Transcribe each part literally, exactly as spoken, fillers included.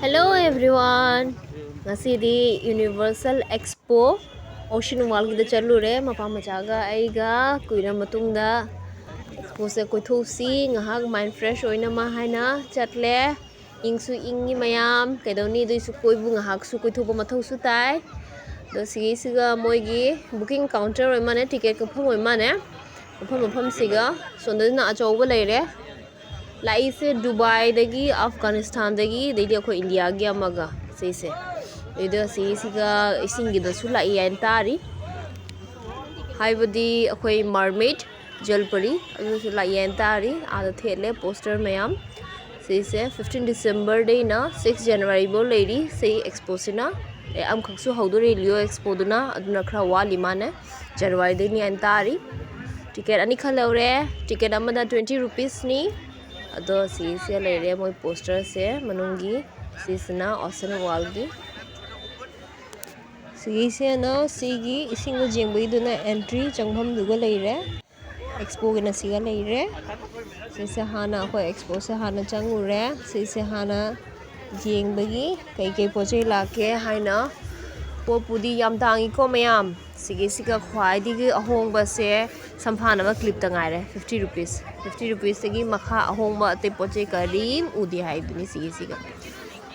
Hello everyone, ꯉꯁꯤꯗꯤ Universal Expo Ocean Worldꯒꯤꯗ ꯆꯠꯂꯨꯔꯦ, ꯃꯄꯥ ꯃꯆꯥꯒ ꯑꯩꯒ꯫ ꯀꯨꯏꯔ ꯃꯇꯨꯡꯗ Expoꯁꯦ ꯀꯣꯏꯊꯣꯛꯁꯤ, ꯉꯥꯏꯍꯥꯛ mind fresh ꯑꯣꯏꯅꯕ ꯍꯥꯏꯅ ꯆꯠꯂꯦ꯫ ꯏꯪꯁꯨ ꯏꯪꯉꯤ ꯃꯌꯥꯝ, ꯀꯩꯗꯧꯅꯤ, ꯑꯗꯨꯏꯁꯨ ꯀꯣꯏꯕꯨ ꯉꯥꯏꯍꯥꯛꯁꯨ ꯀꯣꯏꯊꯣꯛꯄ ꯃꯊꯧꯁꯨ ꯇꯥꯏ꯫ ꯑꯗꯣ ꯁꯤꯒꯤꯁꯤꯒ ꯃꯣꯏꯒꯤ booking counter ꯑꯣꯏ ꯃꯥꯅꯦ, ticket ꯀꯛꯐꯝ ꯑꯣꯏ ꯃꯥꯅꯦ꯫ ꯃꯐꯝ ꯃꯐꯝꯁꯤꯒ ꯁꯣꯝꯗꯅ ꯑꯆꯧꯕ ꯂꯩꯔꯦ꯫ ꯂꯥꯛꯏꯁꯦ ꯗꯨꯕꯥꯏꯗꯒꯤ, ꯑꯐꯒꯥꯅꯤꯁꯇꯥꯟꯗꯒꯤ, ꯑꯗꯩꯗꯤ ꯑꯩꯈꯣꯏ ꯏꯟꯗꯤꯌꯥꯒꯤ ꯑꯃꯒ ꯁꯤꯁꯦ꯫ ꯑꯗꯨꯗ ꯁꯤꯁꯤꯒ ꯏꯁꯤꯡꯒꯤꯗꯁꯨ ꯂꯥꯛꯏ ꯍꯥꯏꯅ ꯇꯥꯔꯤ꯫ ꯍꯥꯏꯕꯗꯤ ꯑꯩꯈꯣꯏ mermaid, ꯖꯜꯄꯔꯤ, ꯑꯗꯨꯁꯨ ꯂꯥꯛꯏ ꯍꯥꯏꯅ ꯇꯥꯔꯤ꯫ ꯑꯥꯗ ꯊꯦꯠꯂꯦ poster ꯃꯌꯥꯝ꯫ ꯁꯤꯁꯦ fifteen Decemberꯗꯩꯅ six Januaryꯐꯧ ꯂꯩꯔꯤ ꯁꯤ Expoꯁꯤꯅ꯫ ꯑꯦ, ꯑꯃꯈꯛꯁꯨ ꯍꯧꯗꯣꯔꯤ Leo Expoꯗꯨꯅ, ꯑꯗꯨꯅ ꯈꯔ ꯋꯥꯠꯂꯤ ꯃꯥꯅꯦ꯫ Januaryꯗꯩꯅꯤ ꯍꯥꯏꯅ ꯇꯥꯔꯤ꯫ Ticket ꯑꯅꯤꯈꯛ ꯂꯧꯔꯦ꯫ Ticket ꯑꯃꯗ twenty rupeesꯅꯤ꯫ ꯑꯗꯣ ꯁꯤꯁꯦ ꯂꯩꯔꯦ ꯃꯣꯏ posterꯁꯦ ꯃꯅꯨꯡꯒꯤ꯫ ꯁꯤꯁꯤꯅ Ocean Worldꯒꯤ꯫ ꯁꯤꯒꯤꯁꯤꯅ ꯁꯤꯒꯤ ꯏꯁꯤꯡꯗ ꯌꯦꯡꯕꯒꯤꯗꯨꯅ entry ꯆꯪꯐꯝꯗꯨꯒ ꯂꯩꯔꯦ꯫ Expoꯒꯤꯅ ꯁꯤꯒ ꯂꯩꯔꯦ꯫ ꯁꯤꯁꯦ ꯍꯥꯟꯅ ꯑꯩꯈꯣꯏ Expoꯁꯦ ꯍꯥꯟꯅ ꯆꯪꯉꯨꯔꯦ꯫ ꯁꯤꯁꯦ ꯍꯥꯟꯅ ꯌꯦꯡꯕꯒꯤ ꯀꯩꯀꯩ ꯄꯣꯠ ꯆꯩ ꯂꯥꯛꯀꯦ ꯍꯥꯏꯅ꯫ ꯄꯣꯠꯄꯨꯗꯤ ꯌꯥꯝ ꯇꯥꯡꯉꯤꯀꯣ ꯃꯌꯥꯝ꯫ ꯁꯤꯒꯤꯁꯤꯒ ꯈ꯭ꯋꯥꯏꯗꯒꯤ ꯑꯍꯣꯡꯕꯁꯦ ꯁꯝꯐꯥꯟ ꯑꯃ clipꯇ ꯉꯥꯏꯔꯦ, fifty rupees꯫ Fifty rupeesꯇꯒꯤ ꯃꯈꯥ ꯑꯍꯣꯡꯕ ꯑꯇꯩ ꯄꯣꯠ ꯆꯩ ꯀꯔꯤꯝ ꯎꯗꯦ ꯍꯥꯏꯗꯨꯅꯤ ꯁꯤꯒꯤꯁꯤꯒ꯫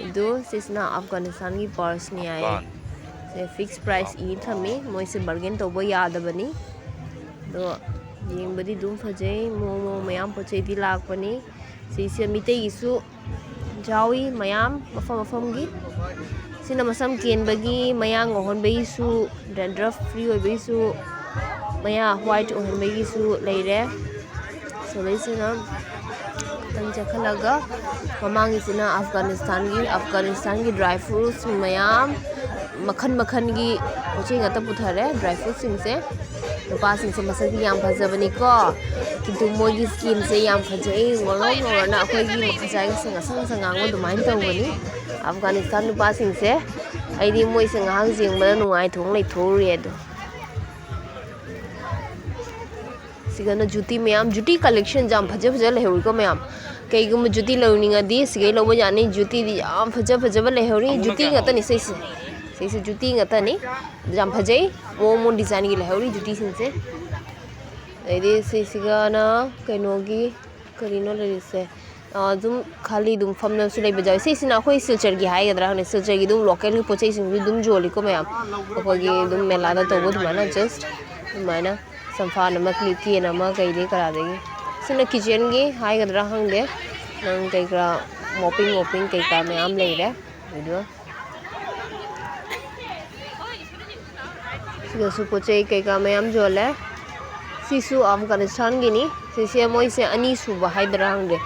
ꯑꯗꯨ ꯁꯤꯁꯤꯅ ꯑꯐꯒꯥꯅꯤꯁꯇꯥꯟꯒꯤ purseꯅꯤ ꯍꯥꯏꯌꯦ꯫ ꯁꯦ fixed price ꯏ ꯊꯝꯃꯤ, ꯃꯣꯏꯁꯦ bargain ꯇꯧꯕ ꯌꯥꯗꯕꯅꯤ꯫ ꯑꯗꯣ ꯌꯦꯡꯕꯗꯤ ꯑꯗꯨꯝ ꯐꯖꯩ, ꯃꯑꯣꯡ ꯃꯑꯣꯡ ꯃꯌꯥꯝ ꯄꯣꯠ ꯆꯩꯗꯤ ꯂꯥꯛꯄꯅꯤ꯫ ꯁꯤꯁꯦ ꯃꯤꯇꯩꯒꯤꯁꯨ ꯌꯥꯎꯏ ꯃꯌꯥꯝ ꯃꯐꯝ ꯃꯐꯝꯒꯤ꯫ ꯁꯤꯅ ꯃꯁꯝ ꯀꯦꯟꯕꯒꯤ, ꯃꯌꯥ ꯉꯧꯍꯟꯕꯒꯤꯁꯨ, dandruff free ꯑꯣꯏꯕꯒꯤꯁꯨ, ꯃꯌꯥ white ꯑꯣꯏꯍꯟꯕꯒꯤꯁꯨ ꯂꯩꯔꯦ꯫ ꯁꯤꯗꯩꯁꯤꯅ ꯈꯤꯇꯪ ꯆꯦꯛꯈꯠꯂꯒ ꯃꯃꯥꯡꯒꯤꯁꯤꯅ ꯑꯐꯒꯥꯅꯤꯁꯇꯥꯟꯒꯤ, ꯑꯐꯒꯥꯅꯤꯁꯇꯥꯟꯒꯤ dry fruits ꯃꯌꯥꯝ ꯃꯈꯟ ꯃꯈꯟꯒꯤ ꯄꯣꯠ ꯆꯩ ꯉꯥꯛꯇ ꯄꯨꯊꯔꯦ, dry fruitꯁꯤꯡꯁꯦ꯫ ꯅꯨꯄꯥꯁꯤꯡꯁꯦ ꯃꯁꯛꯇꯤ ꯌꯥꯝ ꯐꯖꯕꯅꯤꯀꯣ, ꯀꯤꯟꯇꯨ ꯃꯣꯏꯒꯤ skinꯁꯦ ꯌꯥꯝ ꯐꯖꯩ, ꯉꯧꯔꯣꯛ ꯉꯧꯔꯅ ꯑꯩꯈꯣꯏꯒꯤ ꯃꯈꯥꯖꯥꯏꯒꯁꯦ ꯉꯁꯪ ꯉꯁꯪ ꯉꯥꯡꯕ ꯑꯗꯨꯃꯥꯏꯅ ꯇꯧꯕꯅꯤ꯫ ꯑꯐꯒꯥꯅꯤꯁꯇꯥꯟ ꯅꯨꯄꯥꯁꯤꯡꯁꯦ꯫ ꯑꯩꯗꯤ ꯃꯣꯏꯁꯦ ꯉꯥꯏꯍꯥꯛ ꯌꯦꯡꯕꯗ ꯅꯨꯡꯉꯥꯏꯊꯣꯛꯅ ꯂꯩꯊꯣꯛꯎꯔꯦ ꯑꯗꯣ꯫ ꯁꯤꯒꯅ ꯖꯨꯇꯤ ꯃꯌꯥꯝ, ꯖꯨꯇꯤ collection ꯌꯥꯝ ꯐꯖ ꯐꯖ ꯂꯩꯍꯧꯋꯤꯀꯣ ꯃꯌꯥꯝ꯫ ꯀꯩꯒꯨꯝꯕ ꯖꯨꯇꯤ ꯂꯧꯅꯤꯡꯉꯗꯤ ꯁꯤꯒꯩ ꯂꯧꯕ ꯌꯥꯅꯤ꯫ ꯖꯨꯇꯤꯗꯤ ꯌꯥꯝ ꯐꯖ ꯐꯖꯕ ꯂꯩꯍꯧꯔꯤ꯫ ꯖꯨꯇꯤ ꯉꯥꯛꯇꯅꯤ ꯁꯤꯁꯦ꯫ ꯁꯤꯁꯦ ꯖꯨꯇꯤ ꯉꯥꯛꯇꯅꯤ꯫ ꯌꯥꯝ ꯐꯖꯩ꯫ ꯃꯑꯣꯡ ꯃꯑꯣꯡ designꯒꯤ ꯂꯩꯍꯧꯔꯤ ꯖꯨꯇꯤꯁꯤꯡꯁꯦ꯫ ꯑꯗꯩꯗꯤ ꯁꯤꯁꯤꯒꯅ ꯀꯩꯅꯣꯒꯤ, ꯀꯔꯤꯅꯣ ꯂꯩꯔꯤꯁꯦ? ꯑꯥ, ꯑꯗꯨꯝ ꯈꯥꯂꯤ ꯑꯗꯨꯝ ꯐꯝꯅꯁꯨ ꯂꯩꯕ ꯌꯥꯎꯋꯤ꯫ ꯁꯤꯁꯤꯅ ꯑꯩꯈꯣꯏ ꯁꯤꯜꯆꯔꯒꯤ ꯍꯥꯏꯒꯗ꯭ꯔꯥ ꯈꯪꯗꯦ, ꯁꯤꯜꯆꯔꯒꯤ ꯑꯗꯨꯝ localꯒꯤ ꯄꯣꯠ ꯆꯩꯁꯤꯡꯁꯨ ꯑꯗꯨꯝ ꯌꯣꯜꯂꯤꯀꯣ ꯃꯌꯥꯝ꯫ ꯑꯩꯈꯣꯏꯒꯤ ꯑꯗꯨꯝ ꯃꯦꯂꯥꯗ ꯇꯧꯕ ꯑꯗꯨꯃꯥꯏꯅ, just ꯑꯗꯨꯃꯥꯏꯅ ꯁꯝꯐꯥꯟ ꯑꯃ, ꯀ꯭ꯂꯤꯞꯀꯦꯟ ꯑꯃ, ꯀꯩꯗꯩ ꯀꯔꯥꯗꯒꯤ꯫ ꯁꯤꯅ kitchenꯒꯤ ꯍꯥꯏꯒꯗ꯭ꯔꯥ ꯈꯪꯗꯦ, ꯅꯪ ꯀꯩ ꯀꯔꯥ mopping, mopping ꯀꯩꯀꯥ ꯃꯌꯥꯝ ꯂꯩꯔꯦ꯫ ꯑꯗꯨꯗꯣ ꯁꯤꯗꯁꯨ ꯄꯣꯠ ꯆꯩ ꯀꯩꯀꯥ ꯃꯌꯥꯝ ꯌꯣꯜꯂꯦ꯫ ꯁꯤꯁꯨ ꯑꯐꯒꯥꯅꯤꯁꯇꯥꯟꯒꯤꯅꯤ꯫ ꯁꯤꯁꯦ ꯃꯣꯏꯁꯦ ꯑꯅꯤꯁꯨꯕ ꯍꯥꯏꯗ꯭ꯔꯥ ꯈꯪꯗꯦ꯫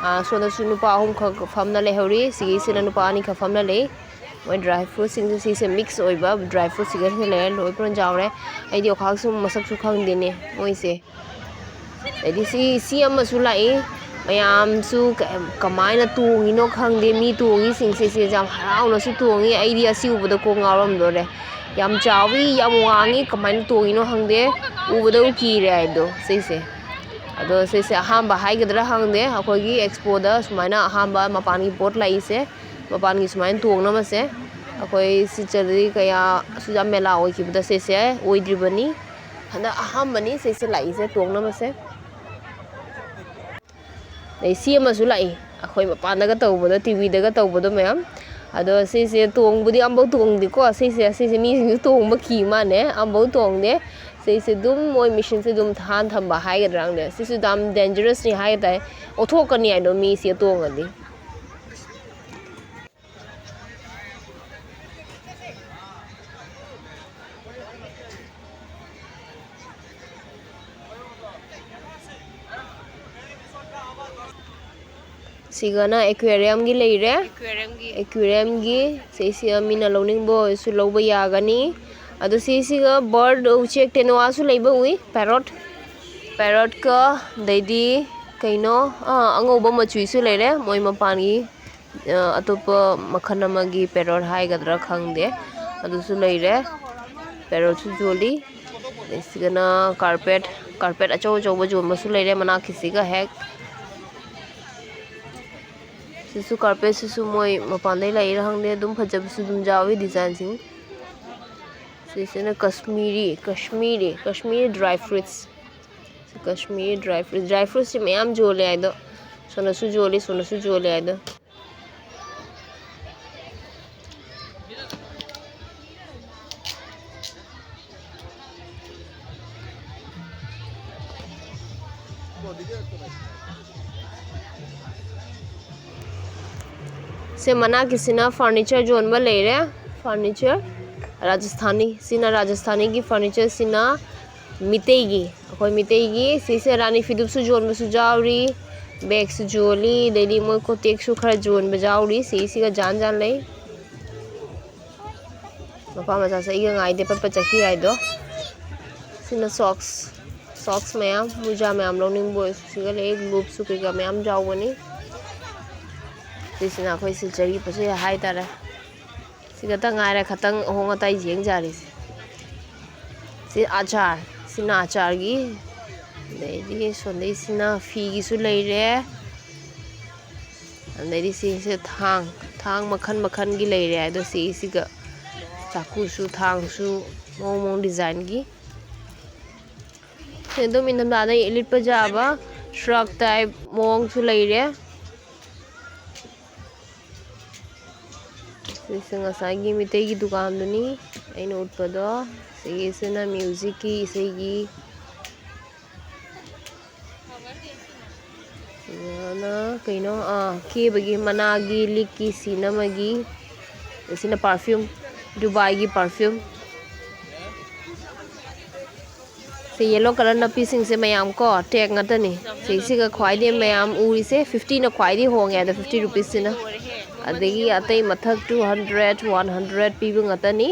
ꯑꯥ, ꯁꯣꯝꯗꯁꯨ ꯅꯨꯄꯥ ꯑꯍꯨꯝꯈꯛ ꯐꯝꯅ ꯂꯩꯍꯧꯔꯤ꯫ ꯁꯤꯒꯤꯁꯤꯅ ꯅꯨꯄꯥ ꯑꯅꯤꯈꯛ ꯐꯝꯅ ꯂꯩ꯫ ꯃꯣꯏ dry fruitꯁꯤꯡꯁꯨ ꯁꯤꯁꯦ mix ꯑꯣꯏꯕ dry fruitꯁꯤꯒꯁꯨ ꯂꯩꯔꯦ꯫ ꯂꯣꯏ ꯄꯨꯔꯥ ꯌꯥꯎꯔꯦ꯫ ꯑꯩꯗꯤ ꯑꯣꯈꯥꯛꯁꯨ ꯃꯁꯛꯁꯨ ꯈꯪꯗꯦꯅꯦ ꯃꯣꯏꯁꯦ꯫ ꯑꯗꯩꯗꯤ ꯁꯤ, ꯁꯤ ꯑꯃꯁꯨ ꯂꯥꯛꯏ꯫ ꯃꯌꯥꯝꯁꯨ ꯀ-, ꯀꯃꯥꯏꯅ ꯇꯣꯡꯉꯤꯅꯣ ꯈꯪꯗꯦ꯫ ꯃꯤ ꯇꯣꯡꯉꯤꯁꯤꯡꯁꯦ ꯁꯤꯁꯦ ꯌꯥꯝ ꯍꯔꯥꯎꯅꯁꯨ ꯇꯣꯡꯉꯤ꯫ ꯑꯩꯗꯤ ꯑꯁꯤ ꯎꯕꯗ ꯀꯣꯛ ꯉꯥꯎꯔꯝꯗꯣꯔꯦ꯫ ꯌꯥꯝ ꯆꯥꯎꯋꯤ, ꯌꯥꯝ ꯋꯥꯡꯉꯤ꯫ ꯀꯃꯥꯏꯅ ꯇꯣꯡꯉꯤꯅꯣ ꯈꯪꯗꯦ꯫ ꯎꯕꯗꯕꯨ ꯀꯤꯔꯦ ꯑꯩꯗꯣ ꯁꯤꯁꯦ꯫ ꯑꯗꯣ ꯁꯤꯁꯦ ꯑꯍꯥꯟꯕ ꯍꯥꯏꯒꯗ꯭ꯔꯥ ꯈꯪꯗꯦ, ꯑꯩꯈꯣꯏꯒꯤ expoꯗ ꯁꯨꯃꯥꯏꯅ ꯑꯍꯥꯟꯕ ꯃꯄꯥꯟꯒꯤ ꯄꯣꯠ ꯂꯥꯛꯏꯁꯦ꯫ ꯃꯄꯥꯟꯒꯤ ꯁꯨꯃꯥꯏꯅ ꯇꯣꯡꯅꯕꯁꯦ꯫ ꯑꯩꯈꯣꯏ ꯁꯤꯜꯆꯔꯗꯗꯤ ꯀꯌꯥ ꯑꯁꯨꯛ ꯌꯥꯝ ꯃꯦꯂꯥ ꯑꯣꯏꯈꯤꯕꯗ ꯁꯤꯁꯦ ꯑꯣꯏꯗ꯭ꯔꯤꯕꯅꯤ꯫ ꯍꯟꯗꯛ ꯑꯍꯥꯟꯕꯅꯤ ꯁꯤꯁꯦ ꯂꯥꯛꯏꯁꯦ ꯇꯣꯡꯅꯕꯁꯦ꯫ ꯑꯗꯩ ꯁꯤ ꯑꯃꯁꯨ ꯂꯥꯛꯏ, ꯑꯩꯈꯣꯏ ꯃꯄꯥꯟꯗꯒ ꯇꯧꯕꯗꯣ, TVꯗꯒ ꯇꯧꯕꯗꯣ ꯃꯌꯥꯝ꯫ ꯑꯗꯣ ꯁꯤꯁꯦ ꯇꯣꯡꯕꯨꯗꯤ ꯑꯝꯐꯥꯎ ꯇꯣꯡꯗꯦꯀꯣ꯫ ꯁꯤꯁꯦ, ꯁꯤꯁꯦ ꯃꯤꯁꯤꯡꯁꯨ ꯇꯣꯡꯕ ꯀꯤ ꯃꯥꯜꯂꯦ, ꯑꯝꯐꯥꯎ ꯇꯣꯡꯗꯦ꯫ ꯁꯤꯁꯦ ꯑꯗꯨꯝ ꯃꯣꯏ machineꯁꯦ ꯑꯗꯨꯝ ꯊꯥꯟ ꯊꯝꯕ ꯍꯥꯏꯒꯗ꯭ꯔꯥ ꯈꯪꯗꯦ꯫ ꯁꯤꯁꯨ ꯌꯥꯝ dangerousꯅꯤ ꯍꯥꯏ ꯇꯥꯏ, ꯑꯣꯊꯣꯛꯀꯅꯤ ꯍꯥꯏꯗꯣ ꯃꯤꯁꯦ ꯇꯣꯡꯉꯗꯤ꯫ ꯁꯤꯒꯅ aquariumꯒꯤ ꯂꯩꯔꯦ꯫ Aquariumꯒꯤ꯫ Aquariumꯒꯤ ꯁꯤꯁꯤꯒ ꯃꯤꯅ ꯂꯧꯅꯤꯡꯕ ꯑꯣꯏꯔꯁꯨ ꯂꯧꯕ ꯌꯥꯒꯅꯤ꯫ ꯑꯗꯣ ꯁꯤꯁꯤꯒ bird, ꯎꯆꯦꯛ ꯇꯦꯅꯋꯥꯁꯨ ꯂꯩꯕ ꯎꯏ, parrot꯫ Parrotꯀ ꯑꯗꯩꯗꯤ ꯀꯩꯅꯣ, ꯑꯥ, ꯑꯉꯧꯕ ꯃꯆꯨꯒꯤꯁꯨ ꯂꯩꯔꯦ, ꯃꯣꯏ ꯃꯄꯥꯟꯒꯤ ꯑ, ꯑꯇꯣꯞꯄ ꯃꯈꯜ ꯑꯃꯒꯤ parrot ꯍꯥꯏꯒꯗ꯭ꯔꯥ ꯈꯪꯗꯦ, ꯑꯗꯨꯁꯨ ꯂꯩꯔꯦ꯫ Parrotꯁꯨ ꯌꯣꯜꯂꯤ꯫ ꯑꯗꯩ ꯁꯤꯒꯅ carpet, carpet ꯑꯆꯧ ꯑꯆꯧꯕ ꯌꯣꯟꯕꯁꯨ ꯂꯩꯔꯦ, ꯃꯅꯥꯛꯀꯤꯁꯤꯒ ꯍꯦꯛ꯫ ꯁꯤꯁꯨ carpetꯁꯤꯁꯨ ꯃꯣꯏ ꯃꯄꯥꯟꯗꯩ ꯂꯥꯛꯏꯔꯥ ꯈꯪꯗꯦ, ꯑꯗꯨꯝ ꯐꯖꯕꯁꯨ ꯑꯗꯨꯝ ꯌꯥꯎꯏ designꯁꯤꯡ꯫ ꯁꯤꯁꯤꯅ Kashmiri, Kashmiri, Kashmiri dry fruits꯫ Kashmiri dry fruits, dry fruitsꯁꯤ ꯃꯌꯥꯝ ꯌꯣꯜꯂꯦ ꯍꯥꯏꯗꯣ, ꯁꯣꯝꯗꯁꯨ ꯌꯣꯜꯂꯤ, ꯁꯣꯝꯗꯁꯨ ꯌꯣꯜꯂꯦ ꯍꯥꯏꯗꯣ꯫ ꯁꯦ ꯃꯅꯥꯛꯀꯤꯁꯤꯅ furniture ꯌꯣꯟꯕ ꯂꯩꯔꯦ꯫ Furniture ꯔꯥꯖꯁꯊꯥꯅꯤ, ꯁꯤꯅ ꯔꯥꯖꯁꯊꯥꯅꯤꯒꯤ furnitureꯁꯤꯅ ꯃꯤꯇꯩꯒꯤ, ꯑꯩꯈꯣꯏ ꯃꯤꯇꯩꯒꯤ꯫ ꯁꯤꯁꯦ ꯔꯥꯅꯤ ꯐꯤꯗꯨꯞꯁꯨ ꯌꯣꯟꯕꯁꯨ ꯌꯥꯎꯔꯤ, bagꯁꯨ ꯌꯣꯜꯂꯤ, ꯑꯗꯩꯗꯤ ꯃꯣꯏ ꯀꯣꯇꯦꯛꯁꯨ ꯈꯔ ꯌꯣꯟꯕ ꯌꯥꯎꯔꯤ꯫ ꯁꯤꯁꯤꯒ ꯖꯥꯟ ꯖꯥꯟ ꯂꯩ꯫ ꯃꯄꯥ ꯃꯆꯥꯁꯦ ꯑꯩꯒ ꯉꯥꯏꯗꯦ, ꯄꯠ ꯄꯠ ꯆꯠꯈꯤ ꯍꯥꯏꯗꯣ꯫ ꯁꯤꯅ socks, socks ꯃꯌꯥꯝ, ꯃꯨꯖꯥ ꯃꯌꯥꯝ ꯂꯧꯅꯤꯡꯕ ꯑꯣꯏꯔꯁꯨ ꯁꯤꯒ ꯂꯩ, gloveꯁꯨ ꯀꯩꯀꯥ ꯃꯌꯥꯝ ꯌꯥꯎꯕꯅꯤ꯫ ꯁꯤꯁꯤꯅ ꯑꯩꯈꯣꯏ ꯁꯤꯜꯆꯔꯒꯤ ꯄꯣꯠꯆꯩ ꯍꯥꯏꯇꯥꯔꯦ꯫ ꯁꯤ ꯈꯛꯇ ꯉꯥꯏꯔꯦ, ꯈꯇꯪ ꯑꯍꯣꯡ ꯑꯇꯥꯏ ꯌꯦꯡ ꯌꯥꯔꯤꯁꯦ꯫ ꯁꯤ ꯑꯆꯥꯔ, ꯁꯤꯅ ꯑꯆꯥꯔꯒꯤ꯫ ꯑꯗꯩꯗꯤ ꯁꯣꯝꯗꯩꯁꯤꯅ ꯐꯤꯒꯤꯁꯨ ꯂꯩꯔꯦ꯫ ꯑꯗꯩꯗꯤ ꯁꯤꯁꯦ ꯊꯥꯡ, ꯊꯥꯡ ꯃꯈꯜ ꯃꯈꯜꯒꯤ ꯂꯩꯔꯦ꯫ ꯑꯗꯣ ꯁꯤꯁꯤꯒ ꯆꯥꯛꯀꯨꯁꯨ ꯊꯥꯡꯁꯨ ꯃꯑꯣꯡ ꯃꯑꯣꯡ designꯒꯤ꯫ ꯁꯤ ꯑꯗꯨꯝ ꯏꯪꯊꯝꯊꯥꯗ ꯂꯤꯠꯄ ꯌꯥꯕ shirt type ꯃꯑꯣꯡꯁꯨ ꯂꯩꯔꯦ꯫ ꯁꯤꯁꯦ ꯉꯁꯥꯏꯒꯤ ꯃꯤꯇꯩꯒꯤ ꯗꯨꯀꯥꯟꯗꯨꯅꯤ ꯑꯩꯅ ꯎꯠꯄꯗꯣ꯫ ꯁꯤꯒꯤꯁꯤꯅ musicꯀꯤ, ꯏꯁꯩꯒꯤ꯫ ꯁꯤꯗꯅ ꯀꯩꯅꯣ, ꯑꯥ, ꯀꯦꯕꯒꯤ ꯃꯅꯥꯒꯤ, ꯂꯤꯛꯀꯤ, ꯁꯤꯅꯃꯒꯤ꯫ ꯁꯤꯅ perfume, ꯗꯨꯕꯥꯏꯒꯤ perfume꯫ ꯁꯤ yellow colour ꯅꯞꯄꯤꯁꯤꯡꯁꯦ ꯃꯌꯥꯝ ꯀꯣ, tag ꯉꯥꯛꯇꯅꯤ꯫ ꯁꯤꯁꯤꯒ ꯈ꯭ꯋꯥꯏꯗꯒꯤ ꯃꯌꯥꯝ ꯎꯔꯤꯁꯦ fiftyꯅ ꯈ꯭ꯋꯥꯏꯗꯒꯤ ꯍꯣꯡꯉꯦ, ꯑꯗꯣ fifty rupeesꯁꯤꯅ꯫ ꯑꯗꯒꯤ ꯑꯇꯩ ꯃꯊꯛ two hundred, one hundred ꯄꯤꯕ ꯉꯥꯛꯇꯅꯤ꯫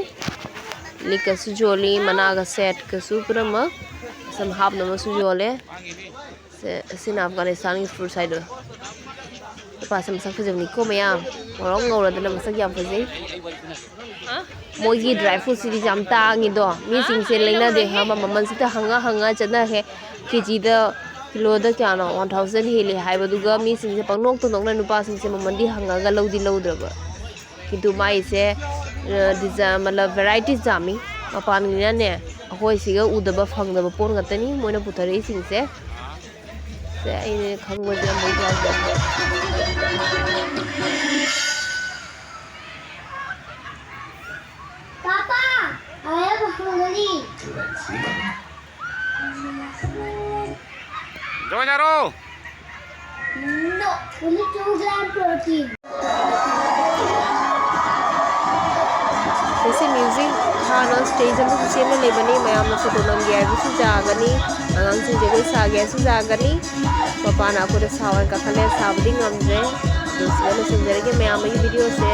ꯂꯤꯛꯀꯁꯨ ꯌꯣꯜꯂꯤ, ꯃꯅꯥꯒ setꯀꯁꯨ ꯄꯨꯝꯅꯃꯛ꯫ ꯁꯝ ꯍꯥꯞꯅꯕꯁꯨ ꯌꯣꯜꯂꯦ꯫ ꯁꯦ, ꯁꯤꯅ ꯑꯐꯒꯥꯅꯤꯁꯇꯥꯟꯒꯤ fruits ꯍꯥꯏꯗꯣ꯫ ꯅꯨꯄꯥꯁꯦ ꯃꯁꯛ ꯐꯖꯕꯅꯤꯀꯣ ꯃꯌꯥꯝ, ꯉꯧꯔꯣꯛ ꯉꯧꯔꯗꯅ ꯃꯁꯛ ꯌꯥꯝ ꯐꯖꯩ꯫ ꯃꯣꯏꯒꯤ ꯗ꯭ꯔꯥꯏ ꯐ꯭ꯔꯨꯠꯁꯤꯗꯤ ꯌꯥꯝ ꯇꯥꯡꯉꯤꯗꯣ, ꯃꯤꯁꯤꯡꯁꯦ ꯂꯩꯅꯗꯦ ꯈꯪꯉꯕ, ꯃꯃꯜꯁꯤꯗ ꯍꯪꯉ ꯍꯪꯉ ꯆꯠꯅꯈ꯭ꯔꯦ꯫ ꯀꯦꯖꯤꯗ, ꯀꯤꯂꯣꯗ ꯀꯌꯥꯅꯣ, ꯋꯥꯟ ꯊꯥꯎꯖꯟ ꯍꯦꯜꯂꯦ ꯍꯥꯏꯕꯗꯨꯒ ꯃꯤꯁꯤꯡꯁꯦ ꯄꯪꯅꯣꯛꯇ ꯅꯣꯛꯅ ꯅꯨꯄꯥꯁꯤꯡꯁꯦ ꯃꯃꯜꯗꯤ ꯍꯪꯉꯒ ꯂꯧꯗꯤ ꯂꯧꯗ꯭ꯔꯕ꯫ ꯀꯤꯟꯇꯨ ꯃꯥꯏꯁꯦ, ꯑ, ꯗꯤꯖꯥꯏꯟ, ꯃꯇꯂꯕ ꯚꯦꯔꯥꯏꯇꯤꯁ ꯌꯥꯝꯃꯤ꯫ ꯃꯄꯥꯟꯒꯤꯅꯅꯦ ꯑꯩꯈꯣꯏ ꯁꯤꯒ ꯎꯗꯕ ꯐꯪꯗꯕ ꯄꯣꯠ ꯉꯥꯛꯇꯅꯤ ꯃꯣꯏꯅ ꯄꯨꯊꯔꯛꯏꯁꯤꯡꯁꯦ꯫ ꯁꯦ ꯑꯩꯅ ꯈꯪꯕꯁꯦ ꯑꯃꯨꯛ ꯌꯥꯎꯗꯕ꯫ Papa, I am hungry. ꯖꯒꯣꯏ ꯁꯥꯔꯣ꯫ No, only two gram protein. ꯉꯁꯤ ꯃ꯭ꯌꯨꯖꯤꯛ ꯍꯥꯟꯅ ꯁ꯭ꯇꯦꯖ ꯑꯃꯁꯨ ꯁꯦꯝꯅ ꯂꯩꯕꯅꯤ, ꯃꯌꯥꯝꯅ ꯐꯣꯇꯣ ꯅꯝꯒꯦ ꯍꯥꯏꯕꯁꯨ ꯌꯥꯒꯅꯤ, ꯑꯉꯥꯡꯁꯤꯡ ꯖꯒꯣꯏ ꯁꯥꯒꯦ ꯍꯥꯏꯁꯨ ꯌꯥꯒꯅꯤ꯫ ꯃꯄꯥꯅ ꯑꯩꯈꯣꯏꯗ ꯁꯥꯎ ꯍꯥꯏꯅ ꯀꯥꯈꯠꯂꯦ, ꯁꯥꯕꯗꯤ ꯉꯝꯗ꯭ꯔꯦ꯫ ꯑꯗꯨ ꯁꯤꯗ ꯂꯣꯏꯁꯤꯟꯖꯔꯒꯦ ꯃꯌꯥꯝ, ꯑꯩꯒꯤ ꯚꯤꯗꯤꯑꯣꯁꯦ꯫